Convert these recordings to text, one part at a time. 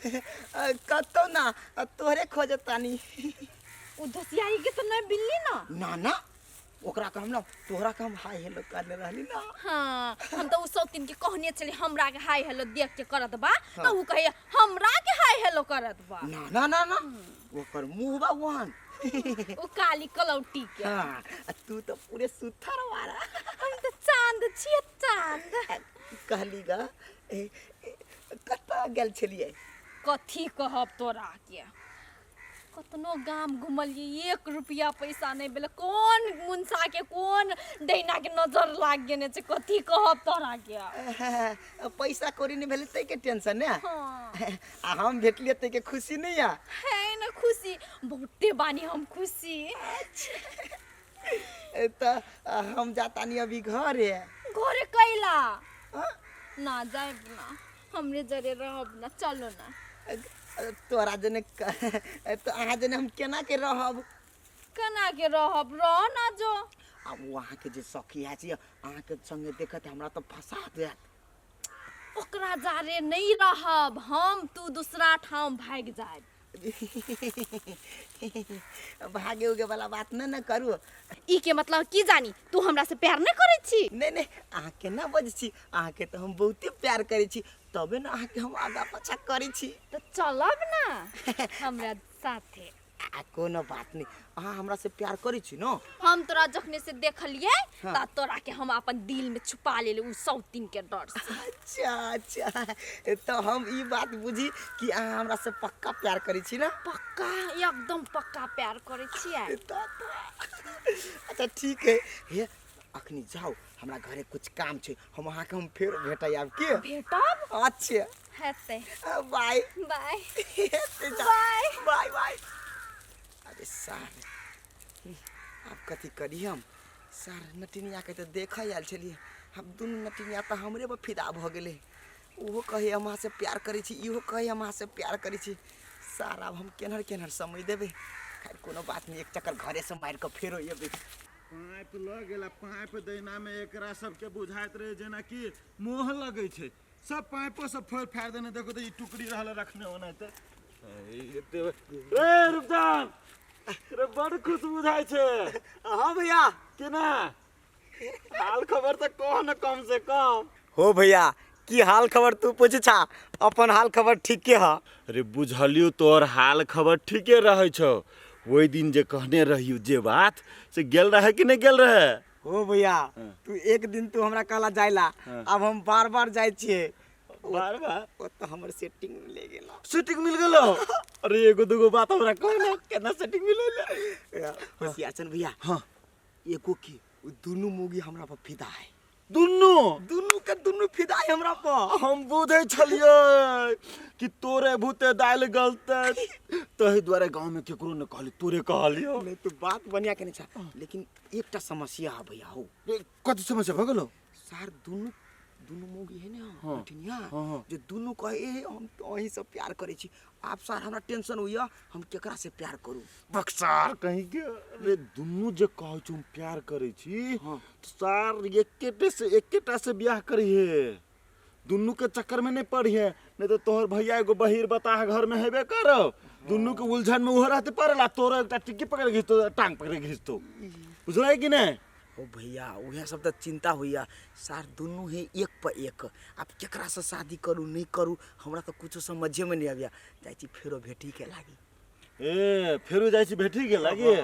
कतौ ना, तोहरे खोजतानी। उ धसियाई के तो नहीं बिल्ली ना? ना ना, ओकरा के हम ना, तोहरा के हम हाय हेलो करने रहली ना। हाँ, हम तो उ सौतीन के कहने छली हमरा के हाय हेलो देख के करत बा, तो उ कहे हमरा के हाय हेलो करत बा। ना ना ना ना, ओकर मुंह बा वहन। उ काली कलौटी के। हाँ, आ तू तो पूरे सुथर वाला। हम तो चांद छियै, चांद। कहली गा, ए, ए, कतऽ गेल छलियै? कथी कहब तोरा के, कतनो गाम घुमलियै, 1 रुपया पैसा नहि भेलै। कोन मुनसा के कोन डैना के नजर लाग गेने छै, कथी कहब तोरा के। पैसा कौड़ी नहि भेलै ताहिके टेंशन ने? हाँ। आ हम भेटलियै ताहिके खुशी नहि या? है ने खुशी, बहुते बानी हम खुशी। तऽ हम जातानी अभी घरे। घरे कैला? हाँ? ना जायब ना, हमरे जरे रहब ना, चलो ना। तोरा जने तो अहाँ जने हम केना के रहब? केना के रहब, रह ना जो। आ ओ अहाँके जे सखी है छी, अहाँके संगे देखत हमरा तऽ फंसा देत। ओकरा जारे नहीं रहब हम, तू दूसरा ठाम भागि जायब। भागे उगे वाला बात न न करू। ई के मतलब की जानी, तू हमरा से प्यार नहीं करै छी? नहीं नहीं, अहाँ केना बजै छी, अहाँके तऽ हम बहुते प्यार करै छी, तबे ने अहाँके हम आगा पाछा करै छी। तऽ चलब ना हमरा साथे। आ कोनो बात नहीं, अहाँ हमरा से प्यार करै छी न? हम तोरा जखने से देखलियै, हाँ। त तोरा के हम अपन दिल में छुपा लेली उ सौतीन के डर से। अच्छा अच्छा, तो हम ई बात बुझी कि अहाँ हमरा से पक्का प्यार करै छी ना? पक्का, एकदम पक्का प्यार करै छियै। अच्छा ठीक है, हे अखनी जाओ, हमरा घरे कुछ काम छै, हम अहाँके हम फेर भेटै आब के? भेटब? अच्छा। हेतै। बाय। बाय। हेतै, जा। बाय। Bye bye. अरे सार, आब कथी करी हम? सार नटिनिया के तऽ देखऽ आयल छलियै, हम दुनू नटिनिया तऽ हमरे पर फिदा भऽ गेलै। ओहो कहै हम अहाँसँ प्यार करै छी, इहो कहै हम अहाँसँ प्यार करै छी। सार आब हम केनहर केनहर समय देबै? खैर कोनो बात नहि, एक चक्कर घरेसँ मारि कऽ फेरो एबै। पाइप लऽ गेल आ पाइप दैनामे एकरा सबके बुझाइत रहै जेनाकि मोह लगै छै। सब पाइपो सब फोड़ि फाड़ि देने। देखो तऽ ई टुकड़ी रहल रखने ओनाहिते। ए रुपचान रे, बड़ खुश बुझाइ छै। हाँ भैया। केना हाल खबर तऽ कह न कम से कम। हो भैया, की हाल खबर तू पूछ छा, अपन हाल खबर ठीके है। अरे बुझलियौ तोहर हाल खबर ठीके रहै छौ। ओहि दिन जे कहने रहियौ जे बात, से गेल रहे कि नहि गेल रहे? हो भैया। हाँ। तू एक दिन तू हमरा कहला जाइला। हाँ। अब हम बार बार जाइ छियै। बार बार? ओ तऽ हमर सेटिंग मिल गेला। सेटिंग मिल गेलो? अरे एगो दूगो बात हमरा कह ना, केना सेटिंग मिलल? होशियार छन भैया। हाँ। एगो की उ दुनू मुगी हमरा पर फिदा है। दुनू? दुनू के दुनू फिदा है हमरा पर। हम बुझै छलियै कि तोरे भूते दालि गलतै, तहि दुआरे गाँव में केकरो ने कहली, तोरे कहलियो। नहीं तू बात बढ़िया केने छा, लेकिन एकटा समस्या है भैया हो। ए, कथी समस्या भऽ गेलो? सार दुनू दुनू मौगी है ने। हाँ। नटिनिया। हाँ, हाँ। जे दुनू कहे ए, हम तो अहीं से प्यार करै छी। आब सार हमरा टेंशन होइया, हम केकरा से प्यार करू? बक्सार कहीं के अरे दुनू जे कहै छौ हम प्यार करै छी, हाँ। तऽ सार एकेटे से एकेटा से बियाह करिहे, दुनू के चक्कर में नहीं पड़िहे, नहीं तो तोहर भैया एगो बहिर बताह घर में हेबे करो, दुनू के उलझन में उहो रहते पड़ल आ तोरो एकटा टिक्की पकड़ घिचतो, टांग पकड़ घिचतो, बुझलै कि नहीं? ओ भैया, उएह सब तऽ चिंता होइया सार, दुनू है एक पर एक, आब केकरा से शादी करू नहीं करू, हमरा तऽ कुछो समझे में नहीं आबिया। जाइ छी फेरो भेटी के लागी। ए फेरो जाइ छी भेटी के लागी?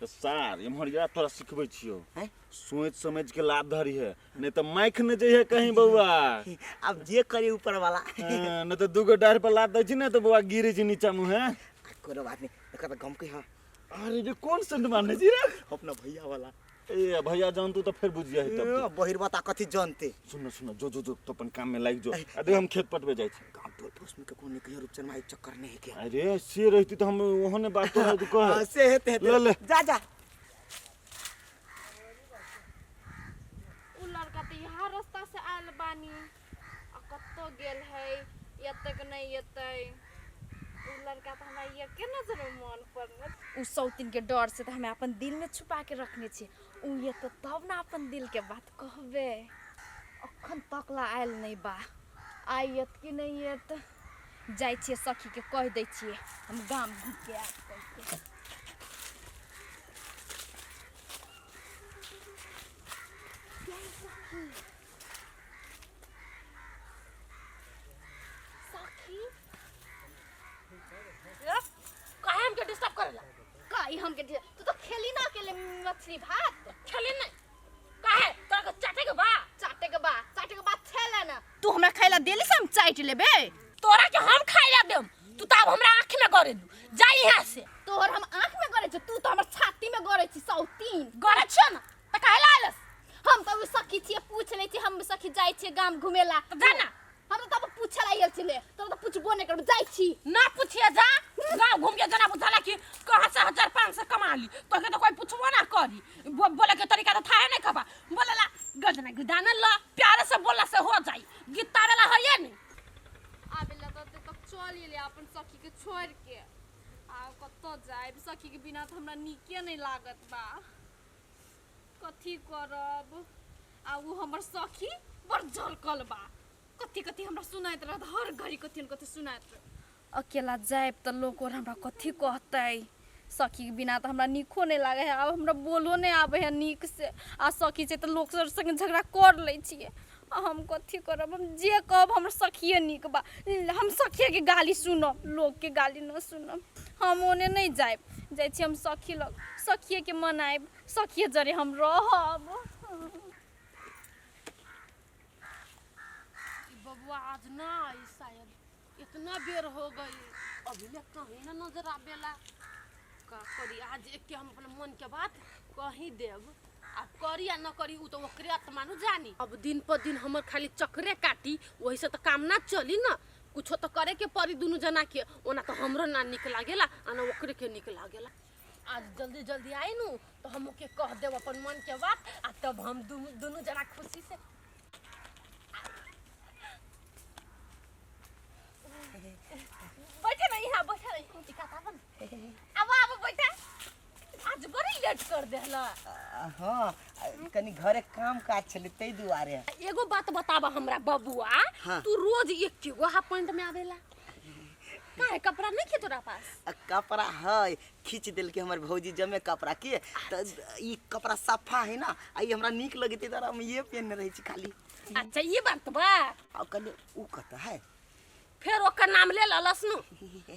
तऽ सार एम्हर या, तोरा सिखबै छियौ। हैं? सोचि समझि के लाभ धरी है, नहीं तऽ माइख ने जइहे कहीं बौआ। आब जे करे ऊपर वाला। हाँ, नहीं तऽ दूगो डाढ़ पर लाद दै छी ने तऽ बौआ गिरे छी नीचा मुँहे। आ, कोनो बात नहीं, एकर तऽ गमकै हँ। अरे जे कोन सेंट मारने छी रे? अपना भैया वाला। ए भैया जानतू तऽ फेर बुझि जाही तब। ए, बहिर बता कथी जानते। सुन सुन, जो जो जो तो अपन काम में लागि जो, आ देख हम खेत पटबे जाइ छी। गाँव टोल पड़ोस में ककरो नहीं कहियो, रूपचन भाई चक्कर नहीं है क्या? अरे से रहती तऽ हम ओहने बात तोरा तू कह। हाँ, से हेते हेते। ले, ले। जा जा। उ लड़का तऽ इएह रास्ता से आयल बानी आ कतऽ गेल है, एतक नहि एतै। उ लड़का तऽ हमरा एके नजरमे मन पड़ल। उ सौतीन के डर से तऽ हमे अपन दिल में छुपा के रखने छी, उ एतै तब ने अपन दिल के बात कहबै। अखन तक ला आयल नहि बा, आइ एत कि नहि एत? जाइ छियै सखीके कहि दै छियै हम गाम घुमि के आयब कहिके। सखी काहे हमके डिस्टर्ब करेला काहे हमके तू तो खेली ना अकेले मछली भात खेली नहीं काहे तोरा के चाटे के बा चाटे के बा चाटे के बा छेला ना तू हमरा खाइला देली से हम चाट लेबे तोरा के हम खाइला देम तू तो अब हमरा आँख में गरेलू जा यहाँ से तोहर हम आँख में गरे छी तू तो हमर छाती में गरे छी सौतीन गरे छियो ना त काहे ला आइलस हम तो उ सखी छियै पूछ लै छी हम सखी जाइ छियै गाम घुमेला त जा ना हम तो तब पूछे ला आयल छिले तब तो पूछबो नहीं करब जाइ छी ना पूछिए जा गाँव घूम के जना बुझाला कि कहाँ से हजार पाँच सौ कमा ली तोके तो कोई पूछबो ना करी बोले के तरीका तो थाहे नहीं खबा बोलेला गजना गुदाना ल प्यारे से बोलला से हो जाई गीता वाला है नहीं आबेला त तक चल एले अपन सखी के छोड़ के आ कतऽ जायब सखी के बिना तऽ हमरा नीके नहि लागत बा कथी करब आ उ हमर सखी बड़ झलकल बा कथी कथी हमरा सुनाइत रहत हर घड़ी कथी न कथी सुनाइत रहत अकेला जायब तऽ लोक और हमरा कथी कहतै सखीके बिना तऽ हमरा नीको नहि लागै है आब हमरा बोलो नहि आबै है नीक से आ सखी छै तऽ लोक सब संगे झगड़ा कर लै छियै आ हम कथी करब हम जे कहब हमर सखिए नीक बा हम सखिएके गाली सुनब लोकके गाली न सुनब हम ओने नहि जायब जाइ छी हम सखी लग सखिएके मनायब सखिए जरे हम रहब ई बबुआ आज ना आई शायद इतना बेर हो गई अभी ले कहीं ना नजर आवेला का करी आज एक के हम अपना मन के बात कही देब आ करी या न करी उ तो ओकरे आत्मा नु जानी अब दिन पर दिन हमर खाली चक्करे काटी वही से तो काम ना चली ना कुछो तो करे के पड़ी दुनू जना के ओना तो हमरो ना निक लागेला आ ना ओकरे के निक लागेला आज जल्दी जल्दी आई नु तो हम ओके कह देब अपन मन के बात आ तब हम दुनू जना खुशी से बैठे ना यहाँ बैठे ना यहाँ दिखाता अपन अब अब बैठा आज बड़ी लेट कर देहला हाँ कनी घरे काम काज छलै ताहि दुआरे एगो बात बताबा हमरा बबुआ हाँ। तू रोज एक गो हाफ पैंट में आवेला काहे कपड़ा नहीं खे तोरा पास आ, कपड़ा है खींच देलकै हमर भौजी जमे कपड़ा के तऽ ई कपड़ा सफा है ना आ ई हमरा नीक लगतै तऽ हम ये पहिनने रहै छी खाली अच्छा ये बात बा आ कहलियै उ कतऽ है फिर ओकर नाम ले ललस नु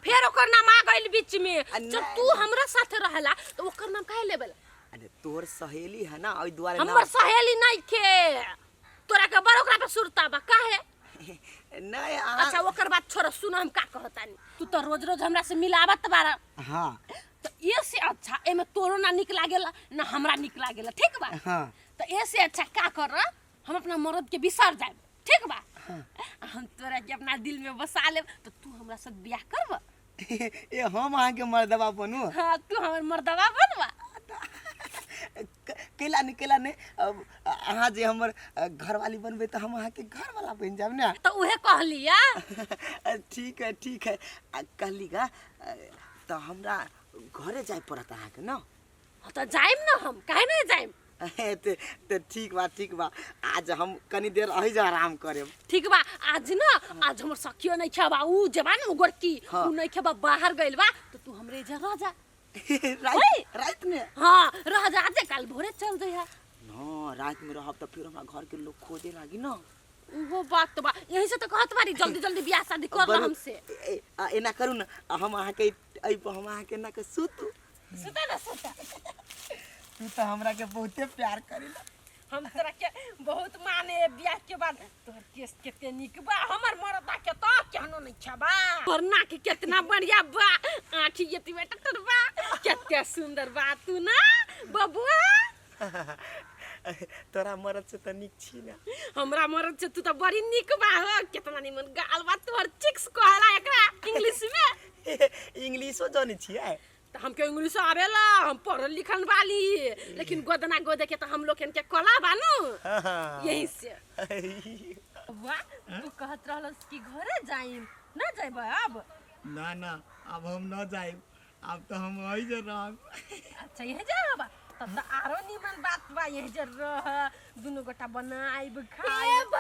फिर ओकर नाम आ गइल बीच में आ जब नहीं। तू हमरा साथे रहेला तो ओकर नाम काहे लेबेला अरे तोहर सहेली है ना ओहि दुआरे हमर सहेली नहीं खे तोरा के बड़ ओकरा पे सुरता बा काहे नहीं अहाँ अच्छा ओकर बात छोड़ सुन हम का कहतानी तू तो रोज रोज हमरा से मिलावत बारा हाँ तो ये से अच्छा एमे तोरो ना निक लागेला ना हमरा निक लागेला ठीक बा हाँ। तो ये से अच्छा का कर हम अपना मर्द के बिसर जाए ठीक बा हम तोरा के अपना दिल में बसा लेब तो तू हमरा साथ बियाह करब ए हम अहाँके मर्दबा बनू हाँ तू हमर मर्दबा बनबा कैला नहि कैला नहि अब अहाँ जे हमर घरवाली बनबै तऽ हम अहाँके घरवाला बनि जायब ने तो उहे कहलिया ठीक है ठीक है आ कहली गा तऽ हमरा घरे जाय पड़त अहाँके ने हाँ तो जाइम ना हम काहे नहीं जाइम तऽ ठीक बा ठीक बा आज हम कनी देर अही जा आराम करेब ठीक बा आज ना आज हमर सखियो नहीं खेबा ऊ जेबा ना उ गोरकी हाँ। ऊ नहीं खेबा बाहर गइल बा तो तू हमरे इधर रह जा रात रात में हाँ रह जा आज कल भोरे चल जइहा न रात में रहब तऽ फिर हमरा घर के लोग खोजे लागी न उहो बात तो बा यही से तो कहत बारी जल्दी जल्दी बियाह शादी कर ला हमसे एना करू न हम अहाँके एहि पर हम अहाँके एना के सुतू सुता ना सुता तू तऽ हमरा के बहुते प्यार करेला हम तोरा के बहुत माने बियाह के बाद तोहर केस केते नीक बा हमर मरदा के तो केहनो नहीं छबा तोहर नाक केतना बढ़िया बा आँखी एती बेटा तोर बा केते सुंदर बा तू ना बबुआ तोरा मरद से तऽ नीक छी ना हमरा मरद से तू तो बड़ी नीक बा हो केतना निमन गाल बा तोहर चिक्स कहला एकरा इंग्लिश में इंग्लिशो जानै छियै तो हमके इंग्लिश आवेला हम पढ़ल लिखल बाली लेकिन गोदना गोदे के तो हम लोग के कला बानू यही से वाह तू कहत रहलस कि घरे जाइम ना जाइब अब ना ना अब हम न जाइब अब तो हम वही जे रहब अच्छा यही जाब तब तो आरो निमन बात बा यही जे रह दुनू गोटा बनाइब ए खाइब